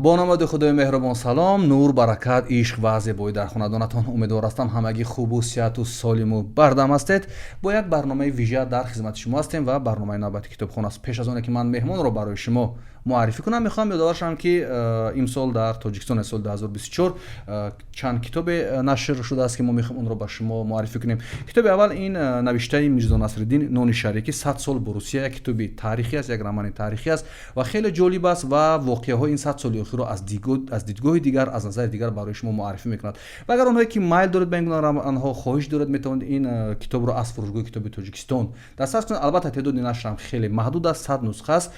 Бо номи Худои меҳрубон, салом, нур, баракат, ишқ ва зебоӣ дар хонадонатон. Умедвор ҳастам, ҳамагӣ хубу сиҳату солиму бардам ҳастед. Бо як барномаи вижа дар хизмати шумо ҳастем ва барномаи навбати китобхона аст. Пеш аз оне ки ман меҳмонро барои шумо муаррифӣ кунам, мехоҳам ёдовар шавам, ки имсол дар Тоҷикистон, соли 2024, чанд китобе нашр шудааст, ки мо мехоҳем онро ба шумо муаррифӣ кунем. Китоби аввал ин навиштаи Мирзо Насриддин Нони Шарикӣ, «100 сол бо Русия», як китоби таърихӣ аст, як романи таърихӣ аст ва хеле ҷолиб аст ва воқеаҳои ин 100 соли охирро аз дидгоҳи дигар, аз назари дигар барои шумо муаррифӣ мекунад. Ва агар онҳое ки майл доред ба ин гуна романҳо, хоҳиш доред, метавонед ин китобро аз фурӯшгоҳи китоби Тоҷикистон дастрас кунед. Албатта, теъдоди нашрам хеле маҳдуд аст, 100 нусха аст.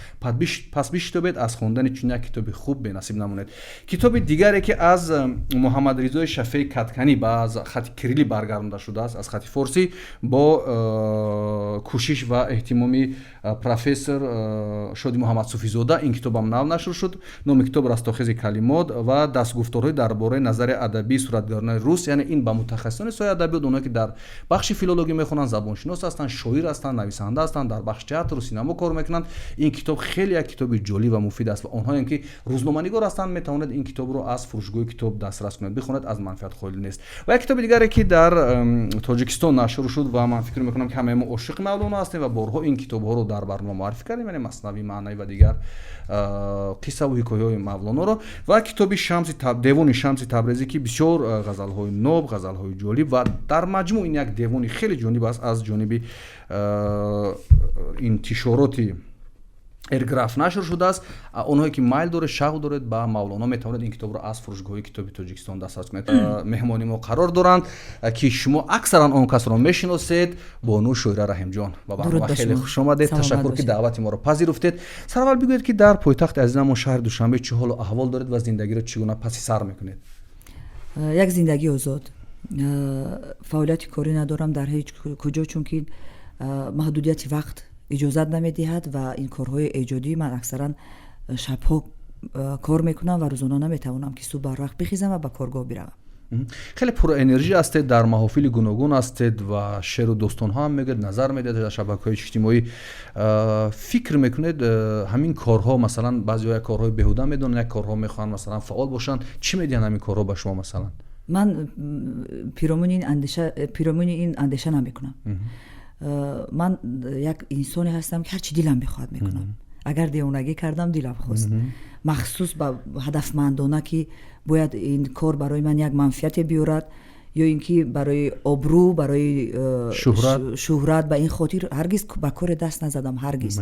Пас бишитобед, аз хондани чунин як китоби хуб бенасиб намонед. Китоби дигаре, ки аз Муҳаммадризои Шафеи Кадканӣ ба хати кирилӣ баргардонда шудааст аз хати форсӣ бо кӯшиш ва эҳтимоми профессор Шоди Муҳаммад Суфизода, ин китобам нав нашр шуд. Номи китоб «Растохези калимот ва дастгуфторҳои дар бораи назари адабии суратгарони рус». Яъне ин ба мутахассисони соҳаи адабиёт, онҳое ки дар бахши филологӣ мехонанд, забоншинос ҳастанд, шоир ҳастанд, нависанда ҳастанд, дар бахши театру синамо кор мекунанд, ин китоб хеле як китоби ҷолиб ва муфид аст. Ва онҳоем ки рӯзноманигор ҳастанд, метавонед ин китобро аз фурӯшгоҳи китоб дастрас кунед, бихонед, аз манфиат холӣ нест. Ва як китоби дигаре, ки дар Тоҷикистон нашр шуд ва ман фикр мекунам, ки ҳамаи мо ошиқи Мавлоно ҳастем ва борҳо ин китобҳоро дар барнома муаррифӣ кардем, яъне Маснавии маънавӣ ва дигар қиссаву ҳикояҳои Мавлоноро, ва китоби Шамси, Девони Шамси Табрезӣ, ки бисёр ғазалҳои ноб, ғазалҳои ҷолиб ва дар маҷмӯъ ин як девони хеле ҷолиб аст, аз ҷониби интишороти Эрграф нашр шудааст. Онҳое ки майл доред, шавқ доред ба Мавлоно, метавонед ин китобро аз фурӯшгоҳи китоби Тоҷикистон дастрас кунед. Меҳмони мо қарор доранд, ки шумо аксаран он касро мешиносед, бону Шоира Раҳимҷон. Ба барнома хеле хуш омадед, ташаккур, ки даъвати моро пазируфтед. Сараввал бигӯед, ки дар пойтахти азизамон, шаҳри Душанбе, чӣ ҳолу аҳвол доред ва зиндагиро чӣ гуна паси сар мекунед? Як зиндагии озод. Фаъолияти корӣ надорам дар ҳеҷ куҷо, чунки маҳдудияти вақт иҷозат намедиҳад ва ин корҳои эҷодӣ, ман аксаран шабҳо кор мекунам ва рӯзона наметавонам, ки субҳ барвақт бихезам ва ба коргоҳ биравам. Хеле пурэнержӣ ҳастед, дар маҳофили гуногун ҳастед ва шеъру достонҳо ҳам мегӯед, назар медиҳед дар шабакаҳои иҷтимоӣ. Фикр мекунед, ҳамин корҳо, масалан, баъзеҳо як корҳои беҳуда медонанд, як корҳо мехоҳанд, масалан, фаъол бошанд, чӣ медиҳанд ҳамин корҳо ба шумо, масалан? Ман пиромуни ин андеша намекунам. Ман як инсоне ҳастам, ки ҳарчи дилам мехоҳад, мекунам. Агар девонагӣ кардам, дилам хост, махсус ба ҳадафмандона, ки бояд ин кор барои ман як манфиате биёрад ё ин ки барои обрӯ, барои шӯҳрат, ба ин хотир ҳаргиз ба коре даст назадам, ҳаргиз.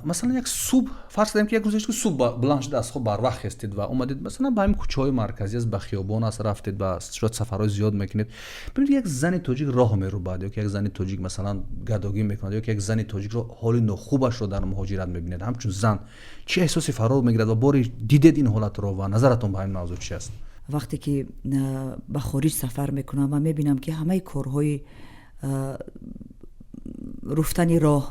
Масалан, як субҳ, фарз кардем, ки як рӯз субҳ баланд шуда, аз хоб барвақт хестед ва омадед, масалан, ба ҳамин кӯчаҳои марказӣ аст, ба хиёбон аст, рафтед, ба шояд сафарҳои зиёд мекунед, бибинед, як зани тоҷик роҳ мерубад ё ки як зани тоҷик, масалан, гадогӣ мекунад ё ки як зани тоҷикро ҳоли нохубашро дар муҳоҷират мебинед, ҳамчун зан чӣ эҳсосе фаро мегирад ва бори дидед ин ҳолатро ва назаратон ба ҳамин мавзӯъ чи аст? Вақте ки ба хориҷ сафар мекунам ва мебинам, ки ҳамаи корҳои руфтани роҳ,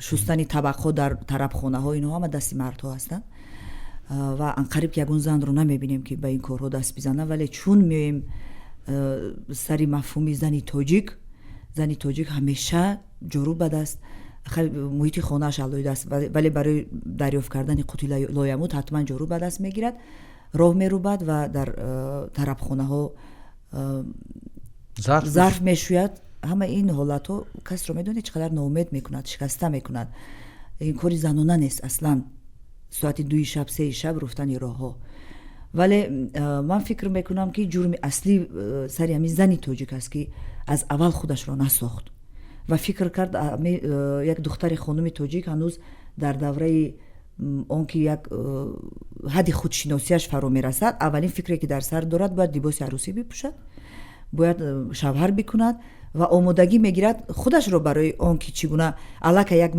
шустани табақҳо дар тарабхонаҳо, инҳо ҳама дасти мардҳо ҳастанд ва анқариб ки ягон занро намебинем, ки ба ин корҳо даст бизанад. Вале чун меоем сари мафҳуми зани тоҷик, зани тоҷик ҳамеша ҷорӯб ба даст, муҳити хонааш алоҳида аст, вале барои дарёфт кардани қути лоямут ҳатман ҷорӯб ба даст мегирад, роҳ мерубад ва дар тарабхонаҳо зарф мешӯяд. Ҳама ин ҳолатҳо касро, медонед, чӣ қадар ноумед мекунад, шикаста мекунад. Ин кори занона нест аслан, соати 2-и шаб, 3-и шаб руфтани роҳҳо. Вале ман фикр мекунам, ки ҷурми аслӣ сари ҳамин зани тоҷик аст, ки аз аввал худашро насохт ва фикр кард. Як духтари хонуми тоҷик ҳанӯз дар давраи он ки як ҳадди худшиносиаш фаро мерасад, аввалин фикре, ки дар сар дорад, бояд либоси арӯсӣ бипӯшад, бояд шавҳар бикунад ва омодагӣ мегирад худашро барои он ки чӣ гуна аллакай як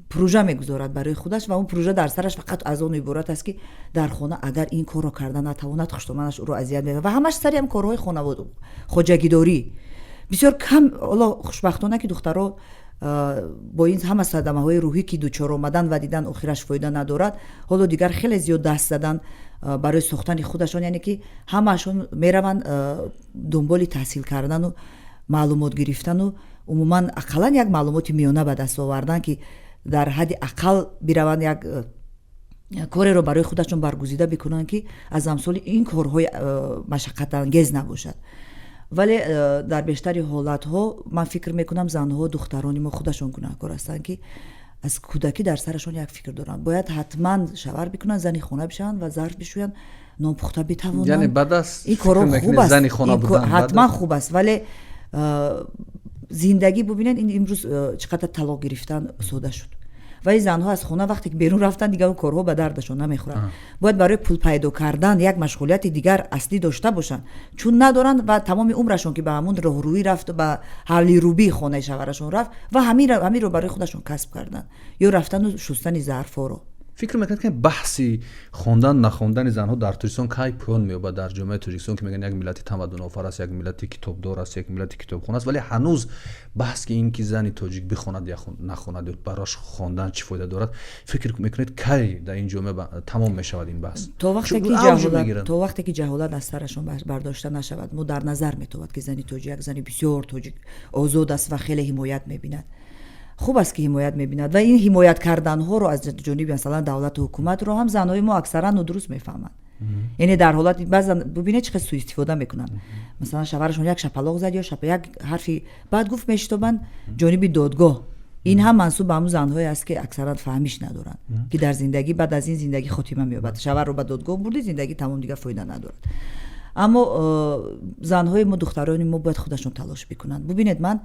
пружа мегузорад барои худаш ва он пружа дар сараш фақат аз он иборат аст, ки дар хона агар ин корро карда натавонад, хуштоманаш ӯро азият медиҳад ва ҳамаш сари ҳам корҳои хоҷагидорӣ. Бисёр кам, ҳоло хушбахтона, ки духтаро бо ин ҳама садамаҳои рӯҳӣ, ки дучор омадан ва дидан, охираш фоида надорад, ҳоло дигар хеле зиёд даст задан барои сохтани худашон, яъне ки ҳамаашон мераванд дунболи таҳсил кардану маълумот гирифтану умуман ақаллан як маълумоти миёна ба даст овардан, ки дар ҳадди ақал бираванд як Кореро барои худашон баргузида бикунанд, ки аз амсоли ин корҳои машаққатангез набошад. Вале дар бештари ҳолатҳо ман фикр мекунам, занҳо, духтарони мо худашон гунаҳкор ҳастанд, ки аз кӯдакӣ дар сарашон як фикр доранд: бояд ҳатман шавҳар бикунанд, зани хона бишаванд ва зарф бишӯянд, нон пухта битавонанд. Яъне бад аст? Ин корҳо хуб аст, ҳатман хуб аст, вале зиндагӣ, бубинед, ин имрӯз чӣ қадар талоқ гирифтан сода шуд ва ин занҳо аз хона вақте ки берун рафтанд, дигар он корҳо ба дардашон намехӯранд. Бояд барои пул пайдо кардан як машғулияти дигар аслӣ дошта бошанд. Чун надоранд ва тамоми умрашон ки ба ҳамон роҳрӯӣ рафт, ба ҳавлирӯбии хонаи шавҳарашон рафт ва ҳаминро барои худашон касб карданд ё рафтану шустани зарфҳоро. Фикр мекунед, ки баҳси хондан, нахондани занҳо дар Тоҷикистон кай поён меёбад? Дар ҷомеаи Тоҷикистон, ки мегӯянд, як миллати тамаддунофар аст, як миллати китобдор аст, як миллати китобхон аст, вале ҳанӯз баҳс ки ин ки зани тоҷик бихонад ё нахонад ё барош хондан чӣ фоида дорад, фикр мекунед, кай дар ин ҷомеа тамом мешавад ин баҳс? То вақте ки ҷаҳолат аз сарашон бардошта нашавад. Мо дар назар метобад, ки зани тоҷик як зани бисёр тоҷик озод аст ва хеле ҳимоят мебинад. Хуб аст, ки ҳимоят мебинад, ва ин ҳимоят карданҳоро аз ҷониби, масалан, давлату ҳукуматро ҳам занҳои мо аксаран нодуруст мефаҳманд. Яъне дар ҳолати баъзан бубинед, чӣ қадр суистифода мекунанд. Масалан, шавҳарашон як шапалоқ зад ё як ҳарфи баъд гуфт, мешитобанд ҷониби додгоҳ. Ин ҳам мансуб ба ҳамун занҳое аст, ки аксаран фаҳмиш надоранд, ки дар зиндагӣ баъд аз ин зиндагӣ хотима меёбад. Шавҳарро ба додгоҳ бурдӣ, зиндагӣ тамом, дигар фоида надорад. Аммо занҳои мо, духтарони мо бояд худашон талош бикунанд. Бубинед, ман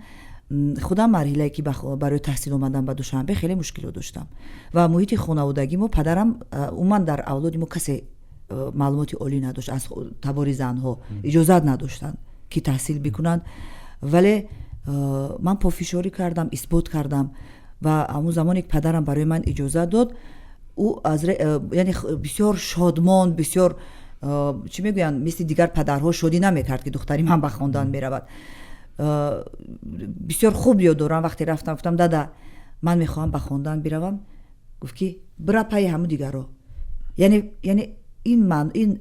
худам марҳилае, ки барои таҳсил омадан ба Душанбе, хеле мушкилот доштам ва муҳити хонаводагӣ мо, падарам, умуман дар авлоди мо касе маълумоти олӣ надошт. Аз табори занҳо иҷозат надоштанд, ки таҳсил бикунанд, вале ман пофишорӣ кардам, исбот кардам ва ҳамун замоне ки падарам барои ман иҷозат дод, ӯ яъне бисёр шодмон, бисёр, чӣ мегӯянд, мисли дигар падарҳо шодӣ намекард, ки духтари ман ба хондан меравад. Бисёр хуб ёд дорам, вақте рафтам, гуфтам: «Дада, ман мехоҳам ба хондан биравам». Гуфт, ки бира пайи ҳамун дигарро. Яъне ин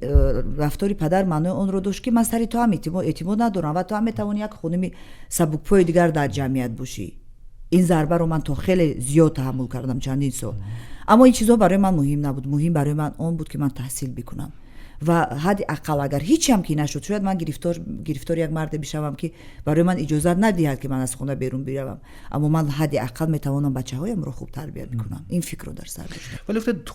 рафтори падар маънои онро дошт, ки ман сари ту ҳам эътимод надорам ва ту ҳам метавонӣ як хонуми сабукпои дигар дар ҷамъият бошӣ. Ин зарбаро ман то хеле зиёд таҳаммул кардам, чандин сол, аммо ин чизҳо барои ман муҳим набуд. Муҳим барои ман он буд, ки ман таҳсил бикунам ва ҳадди ақал агар ҳечам ки нашуд, шояд ман гирифтори як марде бишавам, ки барои ман иҷозат надиҳад, ки ман аз хона берун биравам, аммо ман ҳадди ақал метавонам бачаҳоямро хуб тарбият бикунам. Ин фикрро дар сар доштам. Вале гуфтед,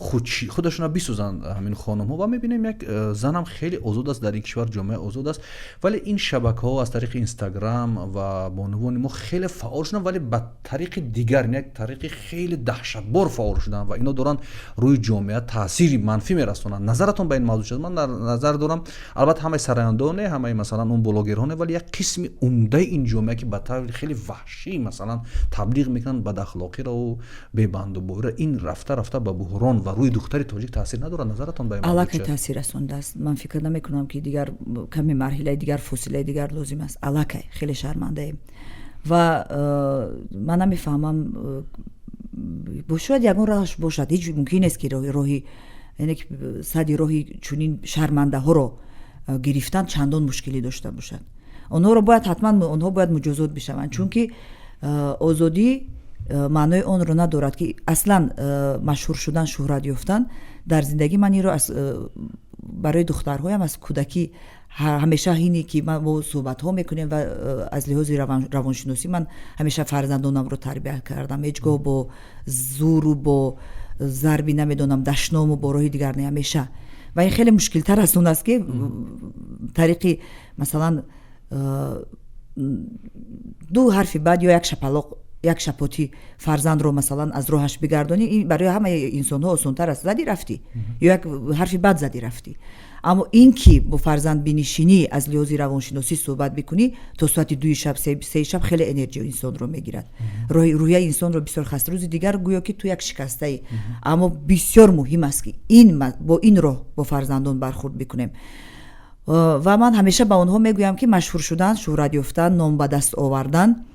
худашона бисӯзанд ҳамин хонумҳо, ва мебинем, як занам хеле озод аст дар ин кишвар, ҷомеа озод аст, вале ин шабакаҳо аз тариқи Инстаграм ва бонувони мо хеле фаъол шуданд, вале ба тариқи дигар, як тариқи хеле даҳшатбор фаъол шуданд ва ино доранд рӯи ҷомеа таъсири манфӣ мерасонанд. Назаратон ба ин мавзӯъ чист? Ман дар назар дорам, албатта, ҳамаи сарояндоне, ҳамаи, масалан, он блогерҳоне, вале як қисми умдаи ин ҷомеа, ки ба таври хеле ваҳшӣ, масалан, таблиғ мекунанд бадахлоқиро, бебандубориро, ин рафта рафта ба буҳрон ва рӯи духтари тоҷик таъсир надорад? Назаратон ба ин? Аллакай таъсир расондааст. Ман фикр намекунам, ки дигар каме марҳилаи дигар, фосилаи дигар лозим аст. Аллакай хеле шармандаем ва ман намефаҳмам, шояд ягон роҳаш бошад. Ҳеҷ мумкин нест, ки роҳи, яъне ки сади роҳи чунин шармандаҳоро гирифтан чандон мушкилӣ дошта бошад. Онҳоро бояд ҳатман, онҳо бояд муҷозот бишаванд, чунки озодӣ маънои онро надорад, ки аслан машҳур шудан, шӯҳрат ёфтан дар зиндагӣ. Ман инро барои духтарҳоям аз кӯдакӣ ҳамеша, ҳине ки мо суҳбатҳо мекунем ва аз лиҳози равоншиносӣ ман ҳамеша фарзандонамро тарбия кардам. Ҳеҷ гоҳ бо зӯру бо зарби, намедонам, дашному бо роҳи дигар не, ҳамеша. Ва ин хеле мушкилтар аз он аст, ки тариқи, масалан, ду ҳарфи бад ё як шапалоқ, як шапотӣ фарзандро, масалан, аз роҳаш бигардонӣ. Ин барои ҳамаи инсонҳо осонтар аст: зади, рафтӣ, ё як ҳарфи бад зади, рафтӣ. Аммо ин ки бо фарзанд бинишинӣ, аз лиҳози равоншиносӣ суҳбат бикунӣ то соати 2-и шаб, 3-и шаб, хеле энергияи инсонро мегирад, рӯҳияи инсонро бисёр хаста. Рӯзи дигар гӯё ки ту як шикастаӣ. Аммо бисёр муҳим аст, ки ин бо ин роҳ бо фарзандон бархурд бикунем. Ва ман ҳамеша ба онҳо мегӯям, ки машҳур шудан, шӯҳрат ёфтан, ном ба даст овардан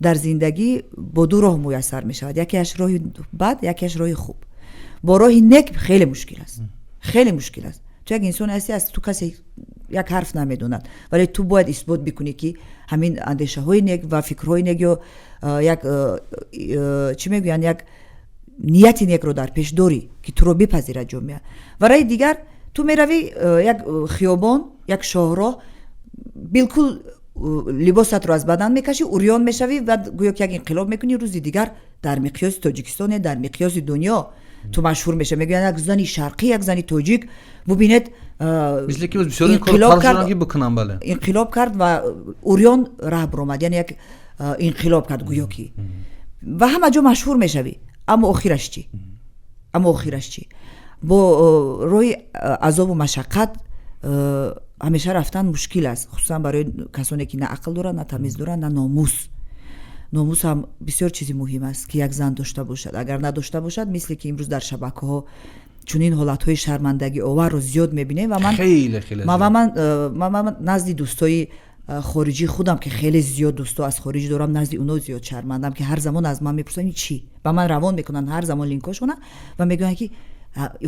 дар зиндагӣ бо ду роҳ муяссар мешавад: якеаш роҳи бад, якеаш роҳи хуб. Бо роҳи нек хеле мушкил аст, хеле мушкил аст. Ту як инсоне ҳастӣ, аз ту касе як ҳарф намедонад, вале ту бояд исбот бикунӣ, ки ҳамин андешаҳои нек ва фикрҳои нек ё як, чӣ мегӯянд, як Нияти некро дар пеш дорӣ, ки туро бипазирад ҷомеа. Ва раи дигар, ту меравӣ як хиёбон, як шоҳроҳ, билкул либосатро аз бадан мекашӣ, урён мешавӣ ва гӯё ки як инқилоб мекунӣ. Рӯзи дигар дар миқёси Тоҷикистоне, дар миқёси дунё ту машҳур мешавӣ. Мегӯянд, як зани шарқӣ, як зани тоҷик, бубинед, инқилоб кард ва урён раҳ биромад, яъне як инқилоб кард гӯё ки, ва ҳама ҷо машҳур мешавӣ. Аммо охираш чӣ? Аммо охираш чӣ? Бо роҳи азобу машаққат ҳамеша рафтан мушкил аст, хусусан барои касоне ки на ақл доранд, на тамиз доранд, на номус. Номус ҳам бисёр чизи муҳим аст, ки як зан дошта бошад. Агар надошта бошад, мисле ки имрӯз дар шабакаҳо чунин ҳолатҳои шармандагиоварро зиёд мебинем. Ва ман назди дӯстои хориҷии худам, ки хеле зиёд дӯсто аз хориҷ дорам, назди уно зиёд шармандам, ки ҳар замон аз ман мепурсанд, чӣ ба ман равон мекунанд ҳар замон линкошона ва мегӯянд, ки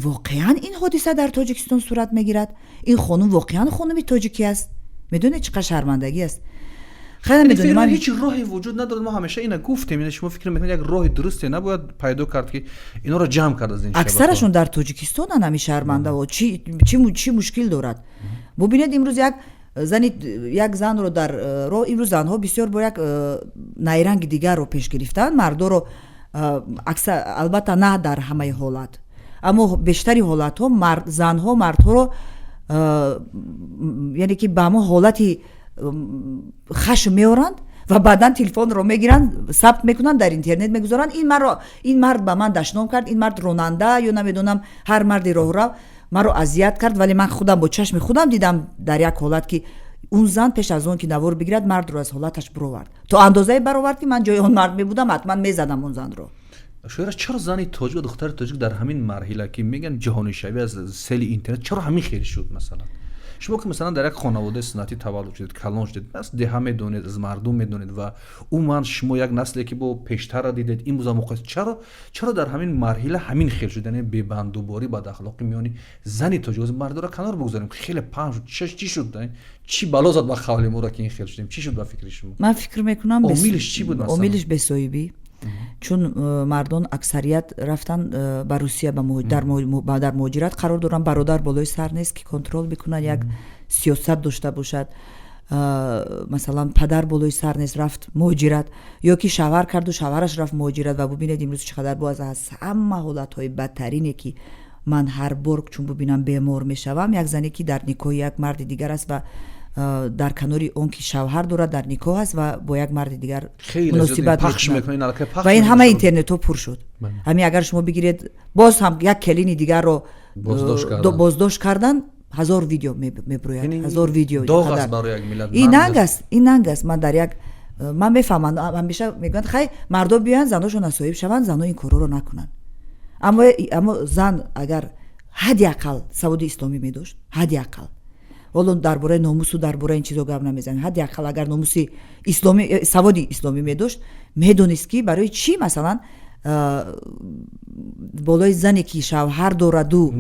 воқеан ин ҳодиса дар Тоҷикистон сурат мегирад, ин хонум воқеан хонуми тоҷикӣ аст? Медонед, чӣ қадр шармандагӣ аст? Ҳеҷ роҳе вуҷуд надорад. Мо ҳамеша ина гуфтем. Шумо фикр мекунед, як роҳи дурусте набояд пайдо кард, ки инҳоро ҷамъ кард аз ин? Аксарашон дар Тоҷикистонанд, ҳами шармандао. Чӣ мушкил дорад? Бубинед, имрӯз як зани, як занро дар роҳ, имрӯз занҳо бисёр бо як найранги дигарро пеш гирифтанд. Мардоро аксар, албатта на дар ҳамаи ҳолат, аммо бештари ҳолатҳо занҳо мардҳоро, яъне ки ба ҳамон ҳолати хашм меоранд ва баъдан телефонро мегиранд, сабт мекунанд, дар интернет мегузоранд: ин маро, ин мард ба ман дашном кард, ин мард ронанда ё намедонам, ҳар марди роҳрав маро азият кард. Вале ман худам бо чашми худам дидам дар як ҳолат, ки он зан пеш аз он ки навор бигирад, мардро аз ҳолаташ бировард, то андозае баровард, ки ман ҷои он мард мебудам, ҳатман мезадам он занро. Шоира, чаро зани тоҷик ва духтари тоҷик дар ҳамин марҳила, ки мегӯянд ҷаҳонишавӣ аз сели интернет, чаро ҳамин хел шуд? Масалан, шумо ки масалан дар як хонаводаи суннатӣ таваллуд шудед, калон шудед, аз деҳа медонед, аз мардум медонед ва умуман шумо як насле ки бо пештарра дидед, имрӯза муқоиса, чаро дар ҳамин марҳила ҳамин хел шуд, яъне бебандуборӣ, бадахлоқӣ миёни зани тоҷик? Мардора канор бигузорем, хеле паҳн шуд. Чӣ шуд? Чӣ бало зад ба қавли моро, ки ин хел шудем? Чӣ шуд ба фикри шумо? Ман фикр мекунам, омилиш чӣ буд? Омилиш бесоҳибӣ, чун мардон аксарият рафтан ба Русия, дар муҳоҷират қарор доранд. Бародар болои сар нест, ки контрол бикунад, як сиёсат дошта бошад. Масалан, падар болои сар нест, рафт муҳоҷират, ё ки шавҳар карду шавҳараш рафт муҳоҷират. Ва бубинед, имрӯз чӣ қадар боз аз ҳама ҳолатҳои бадтарине, ки ман ҳар бор чун бубинам, бемор мешавам: як зане, ки дар никоҳи як марди дигар аст ва дар канори он ки шавҳар дорад, дар никоҳ аст ва бо як марди дигар муносибат, ва ин ҳама интернетҳо пур шуд. Ҳамин агар шумо бигиред, боз ҳам як келини дигарро боздошт кардан, ҳазор видео мебирояд, ҳазор видео. Ин нанг аст, ин нанг аст. Ман дар як ман мефаҳмам, ҳамеша мегӯянд, хай, мардо биёянд, заношон соҳиб шаванд, зано ин корҳоро накунанд. Аммо зан агар ҳадди ақал саводи исломӣ медошт, ҳадди ақал, ҳоло дар бораи номусу дар бораи ин чизо гап намезанем, ҳадди ақал агар номуси исломӣ, саводи исломӣ медошт, медонист, ки барои чӣ, масалан, болои зане, ки шавҳар дораду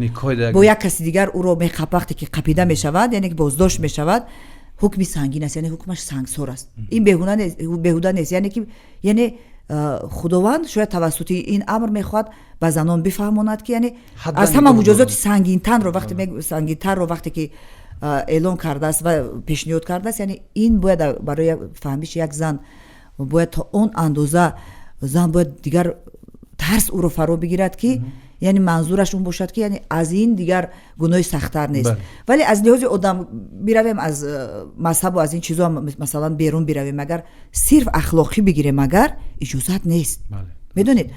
бо як каси дигар ӯро меқап, вақте ки қапида мешавад, яъне ки боздошт мешавад, ҳукми сангин аст, яъне ҳукмаш сангсор аст. Ин беҳуда нест, яъне ки яъне Худованд шояд тавассути ин амр мехоҳад ба занон бифаҳмонад, ки яъне аз ҳама муҷозоти сангинтарро вақте сангинтарро вақте ки эълон кардааст ва пешниҳод кардааст, яъне ин бояд барои фаҳмиши як зан бояд то он андоза зан бояд дигар тарс ӯро фаро бигирад, ки яъне манзураш он бошад, ки яъне аз ин дигар гуноҳи сахттар нест. Вале аз лиҳози одам биравем, аз мазҳабу аз ин чизо, масалан, берун биравем, агар сирф ахлоқӣ бигирем, агар иҷозат нест. Медонед,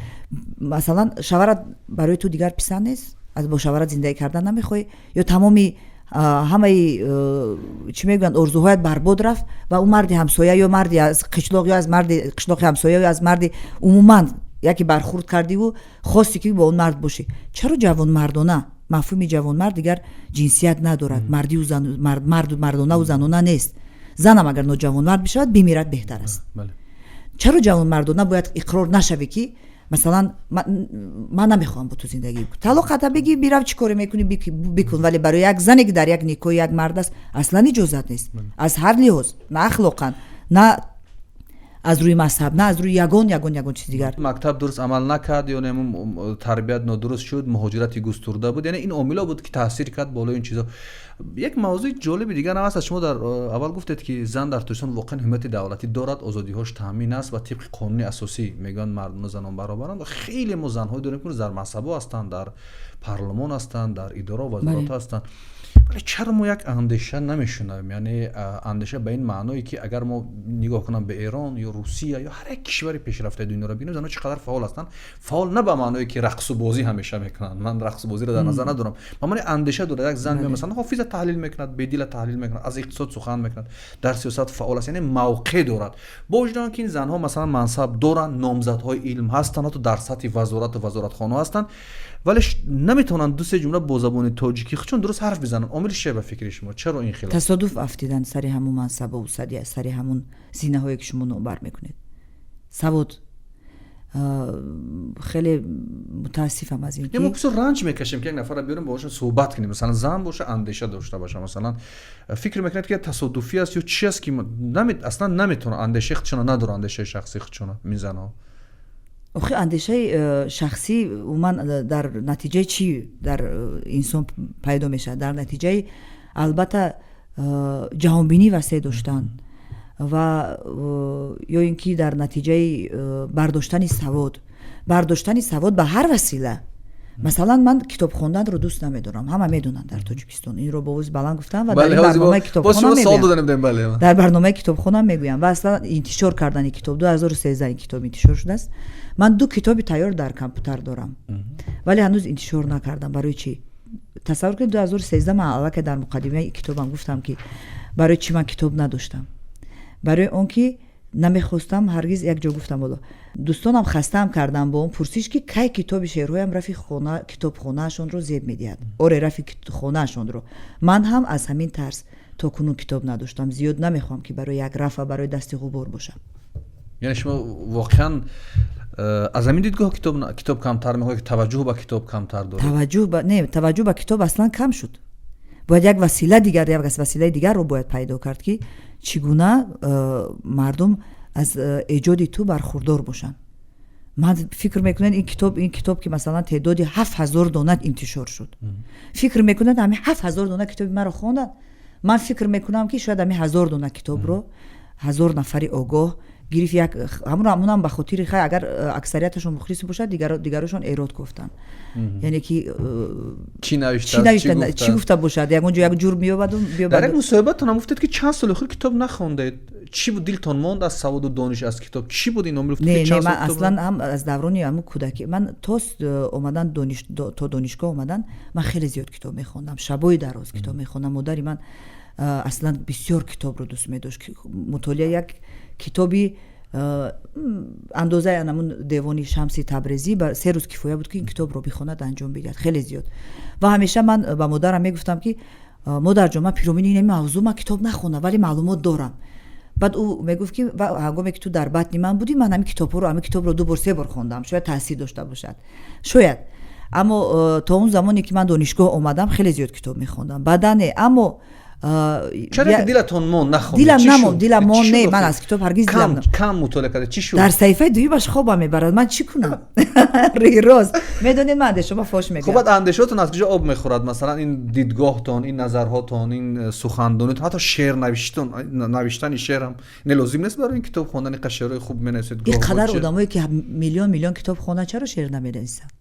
масалан, шаварат барои ту дигар писанд нест, аз бо шаварат зиндагӣ кардан намехоҳӣ, ё тамоми ҳамаи чӣ мегӯянд, орзуҳоят барбод рафт ва ӯ марди ҳамсоя ё марди аз қишлоқ ё аз марди қишлоқи ҳамсоя ё аз марди умуман яке бархурд кардиву хости, ки бо он мард бошӣ. Чаро ҷавонмардона? Мафҳуми ҷавонмард дигар ҷинсият надорад, мардию мардонаву занона нест. Занам агар ноҷавонмард бишавад, бимирад беҳтар аст. Чаро ҷавонмардона бояд иқрор нашавӣ, ки масалан, ман намехоҳам бо ту зиндагӣ, талоқата бигӣ, бирав, чӣ коре мекунӣ, бикун. Вале барои як зане, ки дар як никоҳи як мард аст, аслан иҷозат нест аз ҳар лиҳоз, на ахлоқан, на Аз рӯи мазҳаб, на аз рӯи ягон чиз дигар. Мактаб дуруст амал накард ё тарбият нодуруст шуд, муҳоҷирати густурда буд, яъне ин омилҳо буд, ки таъсир кард болои ин чизо. Як мавзӯи ҷолиби дигар ҳам аст. Шумо дар аввал гуфтед, ки зан дар Тоҷикистон воқеан ҳимояти давлатӣ дорад, озодиҳош таъмин аст ва тибқи қонуни асосӣ мегӯянд, мардону занон баробаранд. Ва хеле мо занҳое дорем, ки дар мансабҳо ҳастанд, дар парлумон ҳастанд, дар идораҳо, вазоратҳо ҳастанд, вале чаро мо як андеша намешунавем? Яъне андеша ба ин маъное, ки агар мо нигоҳ кунам ба Эрон ё Русия ё ҳар як кишвари пешрафтаи дунёро бинем, занҳо чӣ қадар фаъол ҳастанд. Фаъол на ба маъное, ки рақсу бозӣ ҳамеша мекунанд, ман рақсу бозиро дар назар надорам, ба маънои андеша дорад. Як зан масалан Ҳофиза таҳлил мекунад, Бедила таҳлил мекунад, аз иқтисод сухан мекунад, дар сиёсат фаъол аст, яъне мавқеъ дорад. Бо вуҷуди он ки ин занҳо масалан мансаб доранд, номзадҳои илм ҳастанд, ҳатто дар сатҳи вазорату вазоратхонаҳо ҳастанд, вале наметавонанд ду-се ҷумла бо забони тоҷикӣ чун дуруст ҳарф бизананд. Омили чие ба фикри шумо, чаро ин хел? Тасодуф афтидан сари ҳамун мансабу сари ҳамун зинаҳое, ки шумо номбар мекунед. Савод, хеле мутаассифам аз ин. Мо бисёр ранҷ мекашем, ки як нафарро биёрем, бо суҳбат кунем, масалан, зан боша, андеша дошта боша. Масалан, фикр мекунед, ки тасодуфӣ аст ё чи аст, ки аслан наметавонад, андешаи худшона надорад, андешаи шахсии худшона ин занҳо? Охи, андешаи шахсӣ умуман дар натиҷаи чӣ дар инсон пайдо мешавад? Дар натиҷаи, албатта, ҷаҳонбинӣ васеъ доштан ва ё ин ки дар натиҷаи бардоштани савод, бардоштани савод ба ҳар васила. Масалан, ман китоб хонданро дӯст намедорам, ҳама медонанд дар Тоҷикистон, инро бо овози баланд гуфтам ва дар барномаи китобхона мегӯям, дар барномаи китобхона мегӯям. Ва аслан интишор кардани китоб, 2013 ин китоб интишор шудааст. Ман ду китоби тайёр дар компютер дорам, вале ҳанӯз интишор накардам. Барои чӣ? Тасаввур кунед, 2013 ман аллакай дар муқаддимаи китобам гуфтам, ки барои чӣ ман китоб надоштам. Барои он ки намехостам ҳаргиз, як ҷо гуфтам, ҳоло дӯстонам хастаам кардам бо он пурсиш, ки кай китоби шеърҳоям рафи китобхонаашонро зеб медиҳад. Оре, рафи хонаашонро. Ман ҳам аз ҳамин тарс то кунун китоб надоштам. Зиёд намехоҳам, ки барои як рафа, барои дасти ғубор бошам. Яъне шумо воқеан аз ҳамин дидгоҳ китоб камтар мехоҳед, ки таваҷҷӯҳ ба китоб камтар доред? Таваҷҷӯҳ ба, не, таваҷҷӯҳ ба китоб аслан кам шуд. Бояд як васила дигар, як василаи дигарро бояд пайдо кард, ки чӣ гуна мардум аз эҷоди ту бархурдор бошанд. Ман фикр мекунам, ин китоб, ки масалан теъдоди 7000 дона интишор шуд, фикр мекунад, ҳамин 7000 дона китоби маро хонданд? Ман фикр мекунам, ки шояд ҳамин 1000 дона китобро 1000 нафари огоҳ гирифт, як ҳамунам ба хотири хай, агар аксарияташон мухлис бошад, дигарошон эрод гуфтанд, яъне ки чӣ навишта, чӣ гуфта бошад, ягон ҷо як ҷур меёбаду. Дар як мусоҳибатон гуфтед, ки чанд соли охир китоб нахондед. Чӣ буд, дилтон монд аз саводу дониш, аз китоб? Чӣ буд ин омил? Не, не, ман аслан ҳам аз даврони ҳамун кӯдакӣ, ман то омадан, то донишгоҳ омадан, ман хеле зиёд китоб мехондам, шабои дароз китоб мехондам. Модари ман аслан бисёр китобро дӯст медошт, мутолиа. Як китоби андозаи анамун Девони Шамси Табрезӣ ба 3 рӯз кифоя буд, ки ин китобро бихонад, анҷом бидиҳад. Хеле зиёд. Ва ҳамеша ман ба модарам мегуфтам, ки модарҷон, ман пиромуни ин мавзӯъ ман китоб нахондам, вале маълумот дорам. Баъд ӯ мегуфт, ки ҳангоме ки ту дар батни ман будӣ, ман ҳамин китобҳоро, ҳамин китобро ду бор, се бор хондам. Шояд таъсир дошта бошад, шояд. Аммо то он замоне ки ман донишгоҳ омадам, хеле зиёд китоб мехондам. Баъдан не, аммо Чаро ки дилатон монд, нахондед? Дилам намонд, дилам монд, не, ман аз китоб ҳаргиз дилам кам мутолиа карда, чӣ шуд? Дар саҳифаи дуюмаш хобам мебарад, ман чӣ кунам? Рост медонед, ман андешаҳома фош мегӯям. Хуб, баъд андешаҳотон аз куҷо об мехӯрад? Масалан, ин дидгоҳтон, ин назарҳотон, ин сухандонитон, ҳатто шеър навиштон, навиштани шеърам не лозим нест барои ин китоб хондан? Ин қадр шеърҳои хуб менависед. Ин қадар одамое, ки миллион миллион китоб хонанд, чаро шеър наменависанд?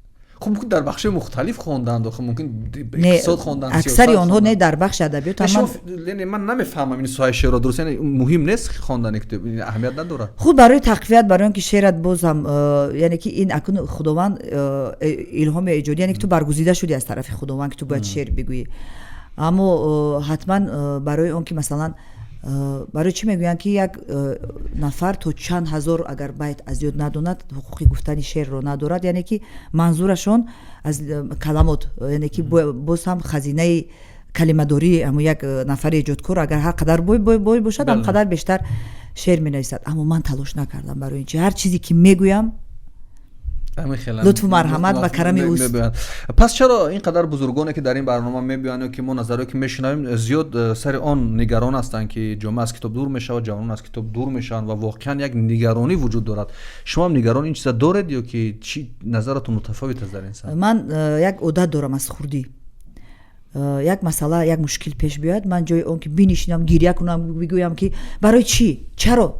Хуб, мумкин дар бахшҳои мухталиф хонданд, охи мумкин иқтисод хонданд. Аксари онҳо не, дар бахши адабиёт. Яъне ман намефаҳмам ин соҳаи шеърро дуруст. Яъне муҳим нест хондани китоб, аҳамият надорад? Худ барои тақвият, барои он ки шеърат боз ҳам яъне ки ин акун Худованд илҳоми эҷодӣ, яъне ки ту баргузида шудӣ аз тарафи Худованд, ки ту бояд шеър бигӯӣ. Аммо ҳатман барои он ки масалан, барои чӣ мегӯянд, ки як нафар то чанд ҳазор агар байт аз ёд надонад, ҳуқуқи гуфтани шеърро надорад? Яъне ки манзурашон аз каламот, яъне ки боз ҳам хазинаи калимадории ҳамун як нафари эҷодкор агар ҳар қадар бой бой бой бошад, ҳам қадар бештар шеър менависад. Аммо ман талош накардам барои ин чи. Ҳар чизе ки мегӯям, Лутфу марҳамат ва карами ӯст. Пас чаро ин қадар бузургоне, ки дар ин барнома мебиёянд ё ки мо назарое, ки мешунавем, зиёд сари он нигарон ҳастанд, ки ҷомеа аз китоб дур мешавад, ҷавонон аз китоб дур мешаванд ва воқеан як нигаронӣ вуҷуд дорад? Шумо ҳам нигарон ин чиза доред ё ки чӣ, назаратон мутафовит аст дар ин самт? Ман як одат дорам аз хурдӣ. Як масъала, як мушкил пеш биёяд, ман ҷои он ки бинишинам, гиря кунам, бигӯям, ки барои чӣ, чаро,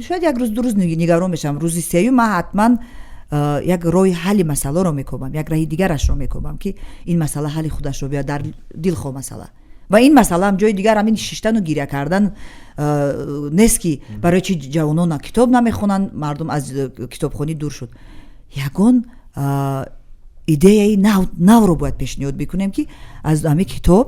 шояд як рӯз, 2 рӯз нигарон мешавам, рӯзи сеюм ман ҳатман як роҳи ҳалли масъаларо мекобам, як раҳи дигарашро мекобам, ки ин масъала ҳалли худашро биёяд дар дилхоҳ масъала. Ва ин масъалаам ҷои дигар ҳамин шиштану гиря кардан нест, ки барои чи ҷавонон китоб намехонанд, мардум аз китобхонӣ дур шуд. Ягон идеяи навро бояд пешниҳод бикунем, ки аз ҳамин китоб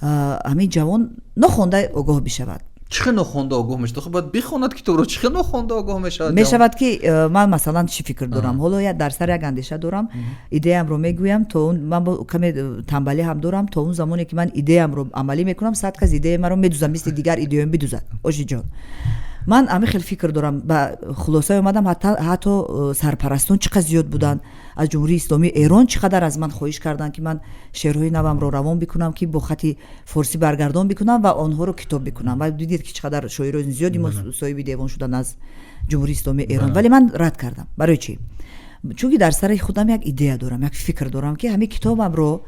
ҳамин ҷавон нохонда огоҳ бишавад. Чӣ хел нохонда огоҳ мешавад? Хуб, бояд бихонад китобро. Чӣ хел нохонда огоҳ мешавад? Мешавад, ки ман, масалан, чӣ фикр дорам ҳоло, дар сар як андеша дорам, идеямро мегӯям. То он ман каме тамбалӣ ҳам дорам. То он замоне ки ман идеямро амалӣ мекунам, 100 кас идеяи маро медузад, мисли дигар идеяам бидузад. Ошиҷон, ман ҳамин хел фикр дорам, ба хулосае омадам. Ҳатто сарпарастон чӣ қадр зиёд буданд аз Ҷумҳурии Исломии Эрон, чӣ қадар аз ман хоҳиш карданд, ки ман шеърҳои навамро равон бикунам, ки бо хати форсӣ баргардон бикунам ва онҳоро китоб бикунам. Ва дидед, ки чӣ қадар шоирони зиёди мо соҳиби девон шуданд аз Ҷумҳурии Исломии Эрон. Вале ман рад кардам. Барои чӣ? Чунки дар сари худам як идея дорам, як фикр дорам, ки ҳамин китобамро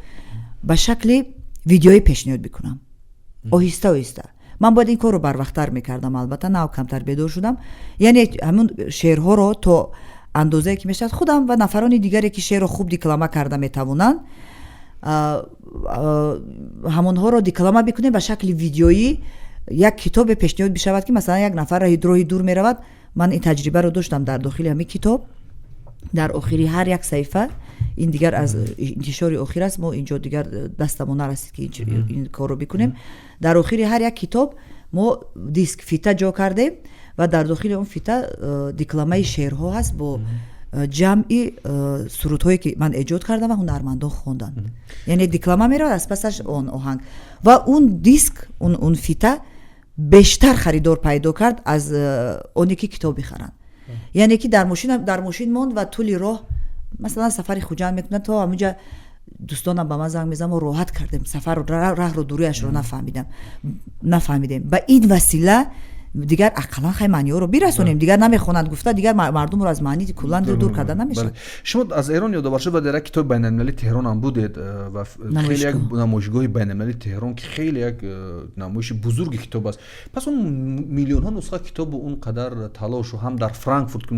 ба шакли видеоӣ пешниҳод бикунам, оҳиста оҳиста. Ман бояд ин корро барвақттар мекардам, албатта, нав камтар бедор шудам. Яъне ҳамун шеърҳоро то андозае ки мешавад, худам ва нафарони дигаре, ки шеърро хуб деклама карда метавонанд, ҳамонҳоро деклама бикунем, ба шакли видеоӣ як китобе пешниҳод бишавад, ки масалан як нафар роҳи дур меравад. Ман ин таҷрибаро доштам. Дар дохили ҳамин китоб, дар охири ҳар як саҳифа, ин дигар аз интишори охир аст, мо инҷо дигар дастамон нарасид, ки ин корро бикунем, дар охири ҳар як китоб мо диск, фита ҷо кардем ва дар дохили он фита декламаи шеърҳо ҳаст бо ҷамъи сурудҳое, ки ман эҷод кардам ва ҳунармандон хонданд. Яъне деклама меравад, аз пасаш он оҳанг. Ва он диск, он фита бештар харидор пайдо кард аз оне ки китоб бихаранд. Яъне ки дар мошин монд ва тӯли роҳ, масалан, сафари Хуҷанд мекунад, то ҳамунҷа дӯстонам ба ман занг мезанам: «Мо роҳат кардем сафарро, раҳро, дуруяшро нафаҳмидем». Ба ин васила дигар ақаллан хай маъниҳоро бирасонем. Дигар намехонанд гуфта, дигар мардумро аз маъни куллан дур карда намешавад. Шумо аз Эрон ёдовар шуд ва дар як китоби байналмилалии Теҳрон ҳам будед ва хеле як намоишгоҳи байналмилалии Теҳрон, ки хеле як намоиши бузурги китоб аст. Пас он миллионҳо нусха китобу он қадар талошу ҳам дар Франкфурт,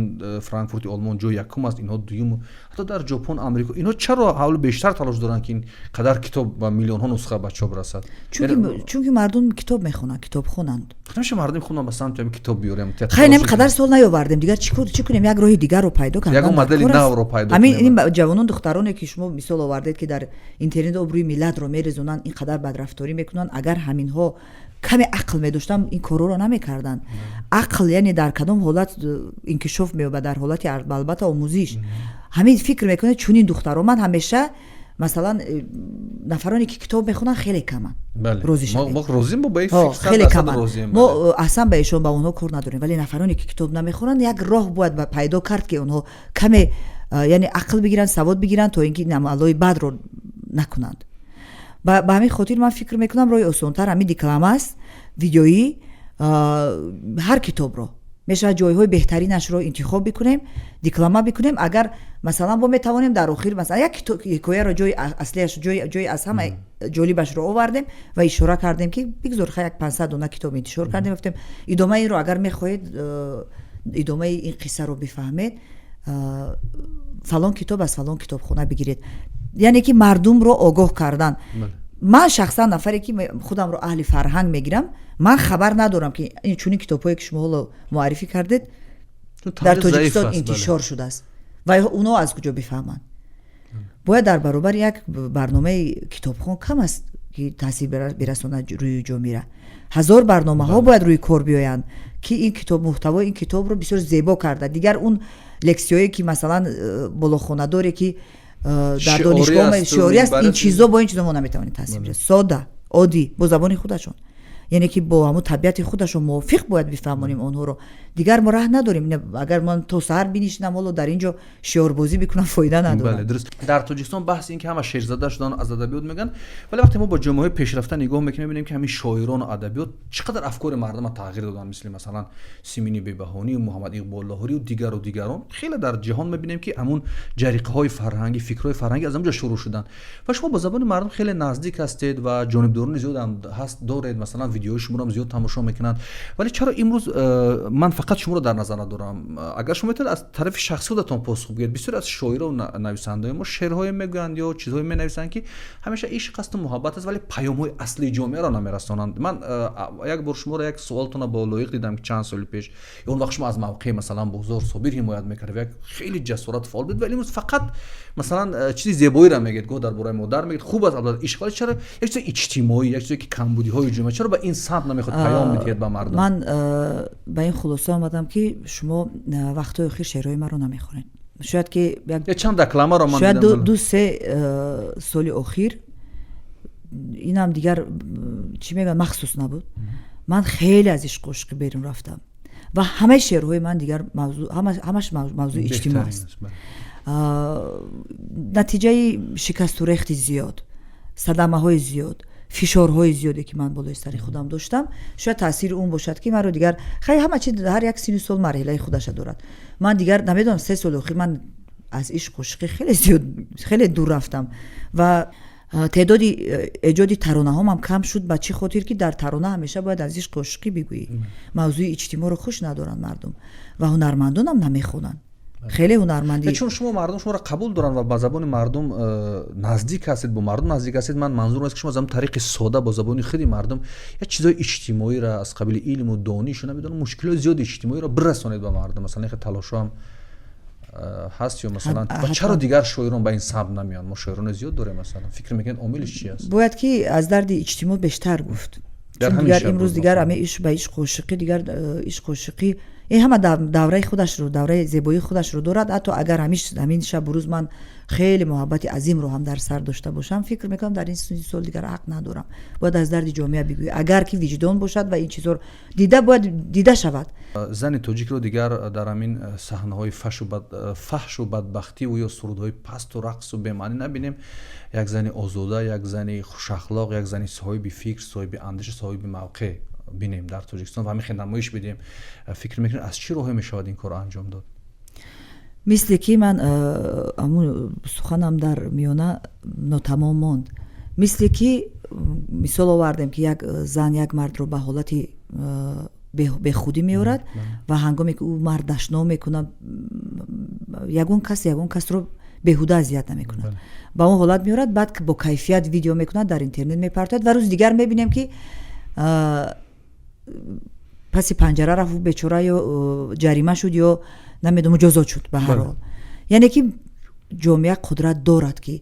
Франкфурти Олмон ҷои якум аст, инҳо дуюм, ҳатто дар Ҷопон, Амрико, инҳо чаро ҳавли бештар талош доранд, ки ин қадар китоб ба миллионҳо нусха ба чоп расад? Чунки мардум китоб мехонанд, китобхонанд. Намеша мардуми худам ба самти ҳами китоб биёрем? Хай, нами қадар сол наёвардем, дигар чӣ кунем? Як роҳи дигарро пайдо кардан. Ягон модели навро пайдо. Ҳамин ин ҷавонон, духтароне, ки шумо мисол овардед, ки дар интернет обрӯи миллатро мерезонанд, ин қадар бадрафторӣ мекунанд, агар ҳаминҳо каме ақл медоштанд, ин корҳоро намекарданд. Ақл, яъне, дар кадом ҳолат инкишоф меёбад? Дар ҳолати, албатта, омӯзиш. Ҳамин фикр мекунед, чунин духтаро ман ҳамеша, масалан, нафароне ки китоб мехонанд, хеле каманд. Хеле каманд. Мо аслан ба ишон, ба онҳо кор надорем. Вале нафароне ки китоб намехонанд, як роҳ бояд пайдо кард, ки онҳо каме яъне ақл бигиранд, савод бигиранд, то ин ки амалҳои бадро накунанд. Ба ҳамин хотир ман фикр мекунам, роҳи осонтар ҳамин деклама аст, видеоӣ. Ҳар китобро мешавад ҷойҳои беҳтаринашро интихоб бикунем, деклама бикунем. Агар, масалан, мо метавонем дар охир, масалан, як ҳикояро, ҷои аслиаш, ҷои аз ҳама ҷолибашро овардем ва ишора кардем, ки бигзор ха як 500 дона китоб интишор кардем, гуфтем: «Идомаи инро агар мехоҳед, идомаи ин қиссаро бифаҳмед, фалон китоб аз фалон китобхона бигиред». Яъне ки мардумро огоҳ кардан. Ман шахсан, нафаре ки худамро аҳли фарҳанг мегирам, ман хабар надорам, ки чунин китобҳое, ки шумо ҳоло муаррифӣ кардед, дар Тоҷикистон интишор шудааст. Ва онҳо аз куҷо бифаҳманд? Бояд дар баробари як барномаи китобхон кам аст, ки таъсир бирасонад рӯи ҷомеа. Ҳазор барномаҳо бояд рӯи кор биёянд, ки ин китоб, муҳтавои ин китобро бисёр зебо карда, дигар он лексияое, ки масалан болохонадоре, ки дар донишгоҳ шиорӣ аст, ин чизо, бо ин чизо мо наметавонем таъсир бирасонем. Сода, оддӣ, бо забони худашон, яъне ки бо ҳамун табиати худашон мувофиқ бояд бифаҳмонем онҳоро. Дигар мо раҳ надорем. Агар ман то саҳар бинишинам, ҳоло дар ин ҷо шиорбозӣ бикунам, фоида надорад. Дуруст, дар Тоҷикистон баҳси ин ки ҳама шерзада шудан, аз адабиёт мегӯянд, вале вақте мо бо ҷомеаҳои пешрафта нигоҳ мекунем, мебинем, ки ҳамин шоирону адабиёт чӣ қадар афкори мардума тағйир доданд, мисли, масалан, Симини Беҳбаҳонию Муҳаммад Иқбол Лоҳурию дигару дигарон. Хеле дар ҷаҳон мебинем, ки ҳамун ҷариқаҳои фарҳангӣ, фикрҳои фарҳангӣ аз ҳамон ҷо шурӯъ шуданд. Ва шумо ба забони мардум хеле наздик ҳастед ва ҷонибдорони зиёдам ҳаст доред, масалан, видеои шуморо зиёд тамошо мекунанд. Вале чаро имрӯз ман фақат шуморо дар назар надорам, агар шумо метавонед, аз тарафи шахси худатон посух бигӯед, бисёре аз шоиру нависандаҳои мо шеърҳое мегӯянд ё чизҳое менависанд, ки ҳамеша ишқ асту муҳаббат аст, вале паёмҳои аслии ҷомеаро намерасонанд. Ман як бор шуморо, як суолтона бо Лоиқ дидам, ки чанд соли пеш, он вақт шумо аз мавқеи, масалан, Бозор Собир ҳимоят мекард, як хеле ҷасорат, фаъол буд. Вале имрӯз фақат, масалан, чизи зебоиро мегӯед, гоҳ дар бораи модар мегӯед. Хуб аст, албатта, ишқ, вале чаро як чизи иҷтимоӣ, як чизе ки камбудиҳои ҷомеа, чаро ба ин самт намехоҳед паём бидиҳед ба мардум? Ман ба ин хулоса омадам, ки шумо вақтҳои охир шеърҳои маро намехонед. Шояд ки чанд дакламаро ман шояд 2-3 соли охир, инам дигар, чӣ мегӯям, махсус набуд. Ман хеле аз ишқу ошиқӣ берун рафтам ва ҳамаи шеърҳои ман дигар ҳамаш мавзӯи иҷтимоъ аст. Натиҷаи шикасту рехти зиёд, садамаҳои зиёд, фишорҳои зиёде, ки ман болои сари худам доштам, шояд таъсири он бошад, ки маро дигар, хай, ҳама чи ҳар як сину сол марҳилаи худаша дорад. Ман дигар намедонам, 3 соли охир ман аз ишқу ошиқӣ хеле зиёд, хеле дур рафтам ва теъдоди эҷоди таронаҳомам кам шуд. Ба чӣ хотир? Ки дар тарона ҳамеша бояд аз ишқу ошиқӣ бигӯӣ. Мавзӯи иҷтимоъро хуш надоранд мардум ва ҳунармандонам намехонанд, хеле ҳунармандӣ. Чун шумо, мардум шуморо қабул доранд ва ба забони мардум наздик ҳастед, бо мардум наздик ҳастед. Ман манзурам аст, ки шумо аз ҳамн тариқи сода, бо забони худи мардум як чизҳои иҷтимоиро аз қабили илму донишу, намедонам, мушкилоти зиёди иҷтимоиро бирасонед ба мардум. Масалан, хел талошҳо ҳам ҳаст ё, масалан, ва чаро дигар шоирон ба ин самт намеянд? Мо шоирони зиёд дорем. Масалан, фикр мекунед, омилиш чи аст? Бояд ки аз дарди иҷтимоъ бештар гуфт. Дигар имрӯз дигар ами ишқ ба ишқу ошиқӣ, дигар ишқу ошиқӣ ин ҳама давраи худашро, давраи зебоии худашро дорад. Ҳатто агар ҳамин шабу рӯз ман хеле муҳаббати азимро ҳам дар сар дошта бошам, фикр мекунам, дар ин сини сол дигар ҳақ надорам. Бояд аз дарди ҷомеа бигӯӣ, агар ки виҷдон бошад ва ин чизҳоро дида, бояд дида шавад. Зани тоҷикро дигар дар ҳамин саҳнаҳои фаҳшу бадбахтиву ё сурудҳои пасту рақсу бемаънӣ набинем. Як зани озода, як зани хушахлоқ, як зани соҳиби фикр, соҳиби андеша, соҳиби мавқеъ бинем дар Тоҷикистон ва ҳамин хел намоиш бидиҳем. Фикр мекунед, аз чӣ роҳе мешавад ин корро анҷом дод? Мисле ки ман ҳамун суханам дар миёна нотамом монд, мисле ки мисол овардем, ки як зан як мардро ба ҳолати бехудӣ меорад ва ҳангоме ки ӯ мард дашном мекунад, ягон кас ягон касро беҳуда азият намекунад, ба он ҳолат меорад, баъд бо кайфият видео мекунад, дар интернет мепартояд ва рӯзи дигар мебинем, ки паси панҷара рафт бечора ё ҷарима шуд, ё намедонам, муҷозот шуд. Ба ҳар ҳол, яъне ки ҷомеа қудрат дорад, ки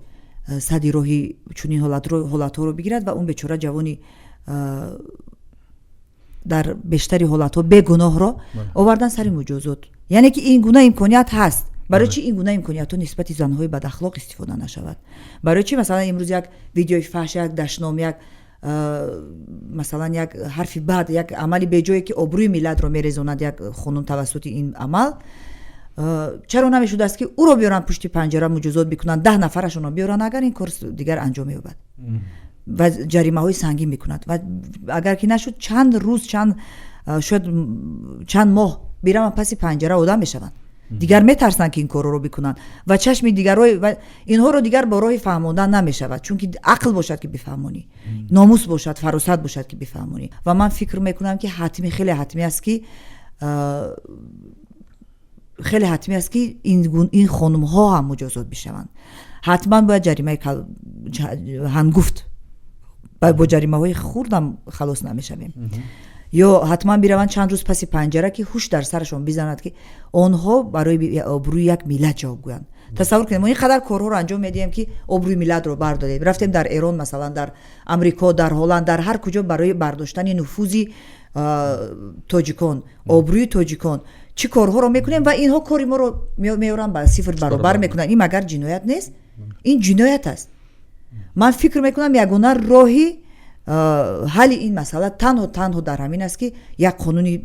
сади роҳи чунин ҳолатҳоро бигирад ва он бечора ҷавони дар бештари ҳолатҳо бегуноҳро овардан сари муҷозот. Яъне ки ин гуна имконият ҳаст. Барои чӣ ин гуна имкониятҳо нисбати занҳои бадахлоқ истифода нашавад? Барои чӣ, масалан, имрӯз як видеои фаҳш, як дашном, як, масалан, як ҳарфи бад, як амали беҷое, ки обрӯи миллатро мерезонад, як хонум тавассути ин амал, чаро намешудааст, ки ӯро биёранд пушти панҷара, муҷозот бикунанд, 10 нафарашонро биёранд? Агар ин кор дигар анҷом меёбад ва ҷаримаҳои сангин мекунад ва агар ки нашуд, чанд рӯз, чанд, шояд чанд моҳ бираванд паси панҷара, одам мешаванд, дигар метарсанд, ки ин корро бикунанд ва чашми дигарҳои инҳоро дигар бо роҳи фаҳмондан намешавад, чунки ақл бошад, ки бифаҳмонӣ, номус бошад, фаросат бошад, ки бифаҳмонӣ. Ва ман фикр мекунам, ки ҳатмӣ, хеле ҳатмӣ аст, ки хеле ҳатмӣ аст, ки ин хонумҳо ҳам муҷозот бишаванд. Ҳатман бояд ҷаримаи ҳангуфт, бо ҷаримаҳои хурдам халос намешавем, ё ҳатман бираванд чанд рӯз паси панҷара, ки ҳуш дар сарашон бизанад, ки онҳо барои обрӯи як миллат ҷавоб гӯянд. Тасаввур кунед, мо ин қадар корҳоро анҷом медиҳем, ки обрӯи миллатро бардорем. Рафтем дар Эрон, масалан, дар Амрико, дар Ҳолланд, дар ҳар куҷо барои бардоштани нуфузи тоҷикон, обрӯи тоҷикон чӣ корҳоро мекунем ва инҳо кори моро меоранд, ба сифр баробар мекунанд. Ин магар ҷиноят нест? Ин ҷиноят аст. Ман фикр мекунам, ягона роҳи ҳалли ин масъала танҳо дар ҳамин аст, ки як қонуни